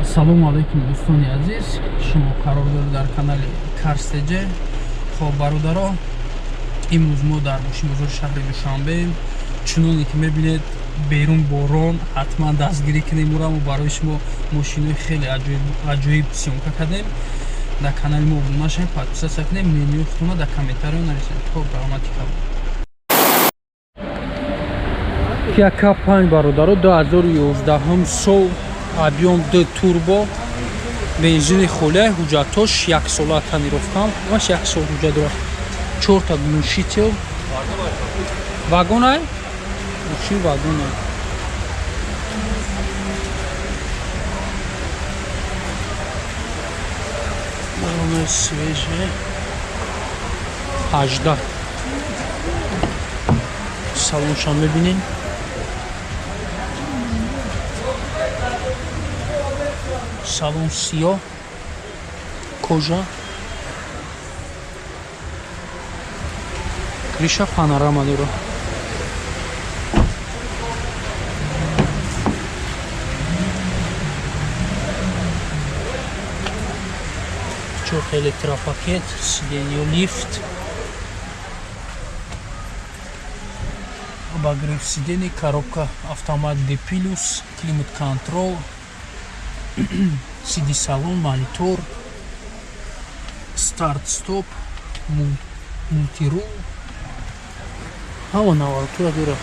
Ассалому алайкум дӯстони азиз, шумо қарор доред дар канали Карстж. Хоб бародаро, имрӯз мо дар мошинбозори шаҳри Душанбеем. Чуноне ки мебинед, берун борон, ҳатман дастгирӣ кунем ура. Мо барои шумо мошинои хеле аҷоиб съёмка кардем. Дар канали мо обуна шавед, подписаться кунед, мнениёи худтонро дар комментариё нависед. Хоб, раҳмати калон. Kia K5 бародаро, 2011 сол, объём 2 турбо, бензини холия, ҳуҷҷатош яксола, тонировкам маш як сол ҳуҷҷат дорад. Чорта глушител, вагонай, мошин вагонай. Вагонай свежий. 18. Салоншам мебинем. Салон сиёҳ, кожа, криша панорама дорад. Чорта электропакет, сиденье лифт, обогрев сидений, коробка автомат D плюс, климат контрол, CD салон, монитор, старт стоп, мультирул, ҳама навалтура дорад.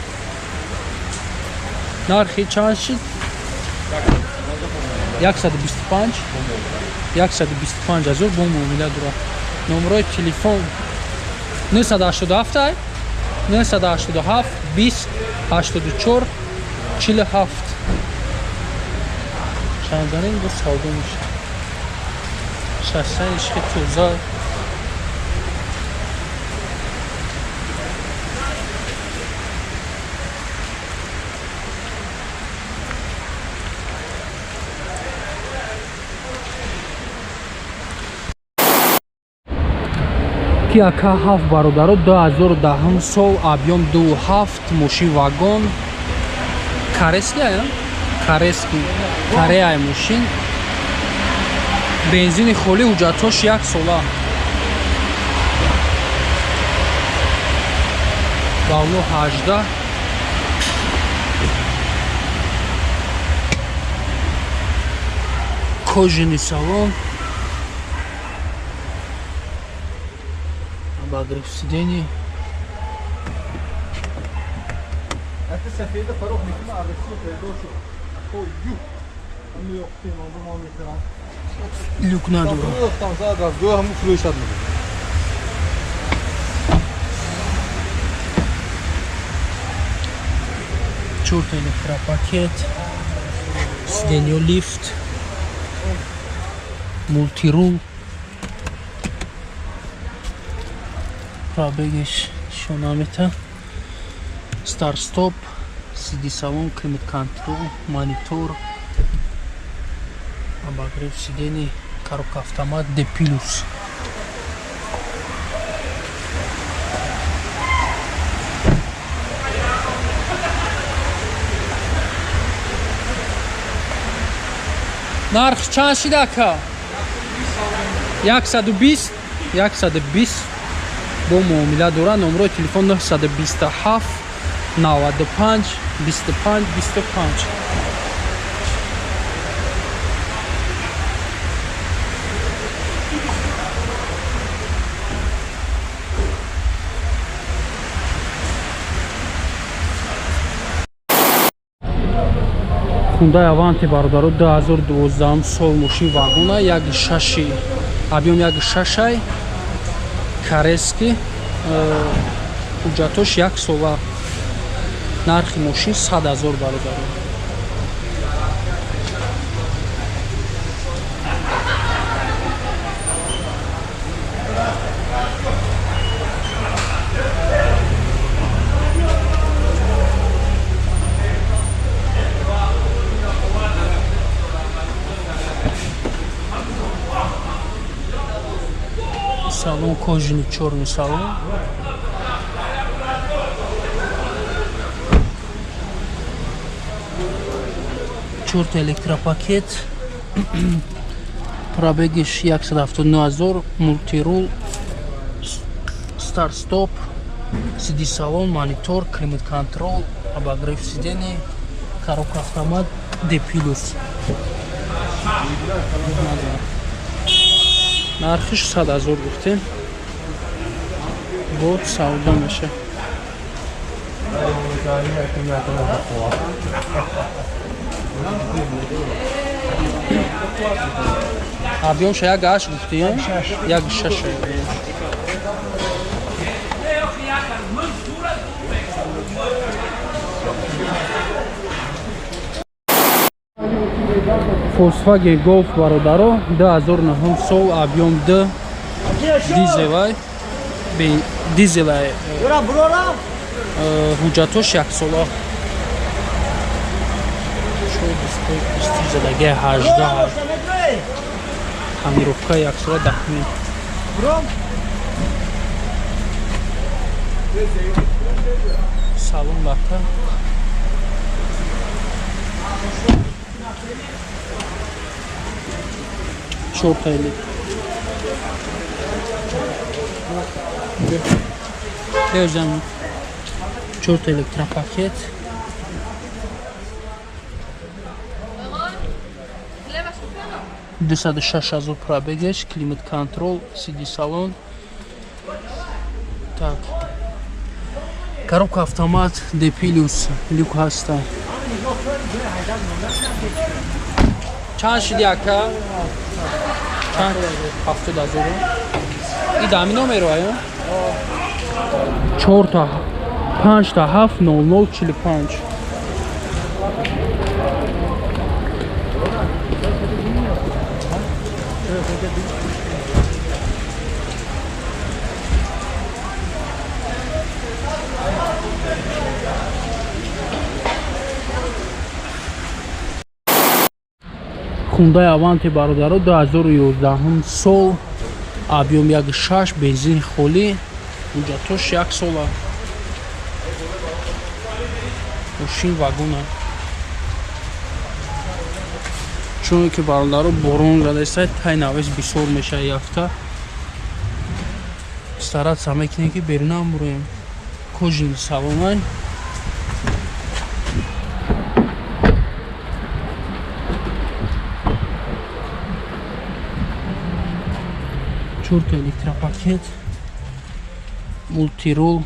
Нархи чанд шид? 125, 125 ҳазор бо муомила дорад. Номерои телефон 987, 987 20 84 47. Чанданин бо савдо мешавад. Шашсан ишқи тоза. Kia K7 бародаро, 2010 сол, объём 2.7, мошин вагон, корейский ая? Корейский, Кореяи мошин, бензини холӣ, ҳуҷҷатҳош як сола. Балло 18. Кожаный салон, обогрев сидений. сафеда фарух мекунад, арресио пайдо шуд. Люк надорад. Ҳамун фурӯшад мекунад. Чорта электропакет, сиденье лифт, мультирул, пробегиш нишон намета, старт стоп, CD салон, климат контрол, монитор, обогрев сидений, коробка автомат D плюс. Нарх чанд шид, ака? 120, 120 бо муомила дорад. Номерои телефон 927 95 25 25. Хундай Аванти бародаро, 2012 сол, мошин вагона, 1.6, объём 1.6, корейский, ҳуҷҷатош як сола. Нархи мошин 100 ҳазор бародаро. Салон кожаный, чёрный салон. Чорта электропакет. Пробегиш 179 000, мультирул, старт-стоп, CD салон, монитор, климат-контрол, обогрев сидений, коробка автомат, D+. Нархиш 100 000 гуфтем. Бо савдо меша. Объемша 1,8 гуфти, 1,6. Volkswagen Golf бародаро 2009 сол, объем 2, дизелай, дизелай, ҳуҷҷатош яксола. Задаги 18, тонировка яксола, документ. Салон лата. Чорта чорта электропакет. 206 000 пробегеш, климат контрол, CD салон. Так. Коробка автомат, D+, люк ҳаста. Чанд шуди ака? Чанд? 70 000. И дами номеро аю? 4 та 5 та 7 00 45. Hyundai Avante бародаро 2011 сол, объем 1,6, бензин холӣ, ҳуҷҷатош як сола. Мошин вагона. Чуне ки бародаро борон задаиста, тай навес бисёр мешава яфта. Стараться мекунем ки берунам буроем. Кожаный салонай. Чорта электропакет, мультирул,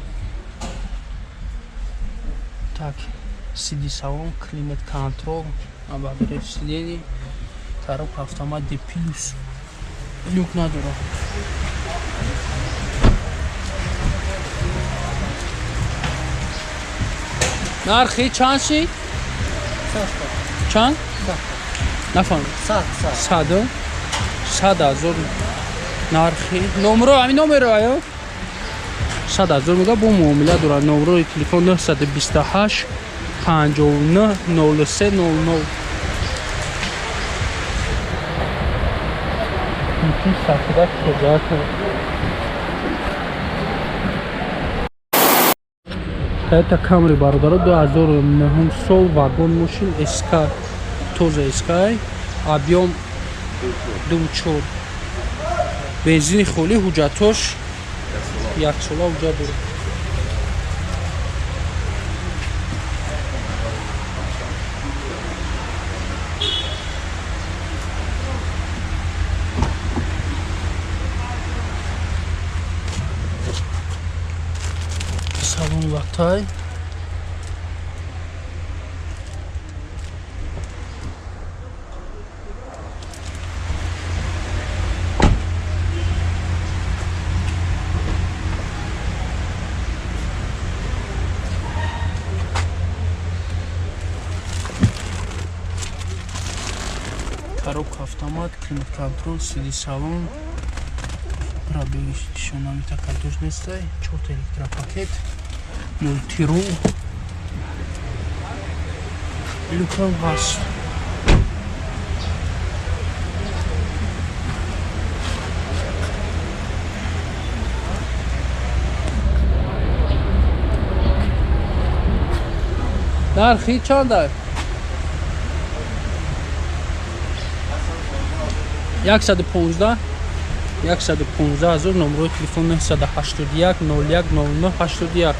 так, CD салон, климат контрол, обогрев сидений, коробка автомат D+, люк надорад. Нархи чанд шид? Чанд? Нафаҳмидам. Сад. 100 000 нархи. Номро ҳамин номеро аю? 100 000 мега, бо муомила дорад. Номрои телефон 928 59 03 00. Мумкин сафедак тоза. Toyota Camry бародаро 2009 сол, вагон мошин, SK, тоза SK, объем 2,4, бензини холӣ, ҳуҷҷатош яксола ҳуҷҷат дорад. Салон латай. Коробка автомат, климат-контрол, CD салон, пробегиш нишона мета, картош нестай, чорта электропакет, мультирул, люкам ҳаст. Нархи чанд? 115, 115 ҳазор. Номерои телефон 981 01 09 81.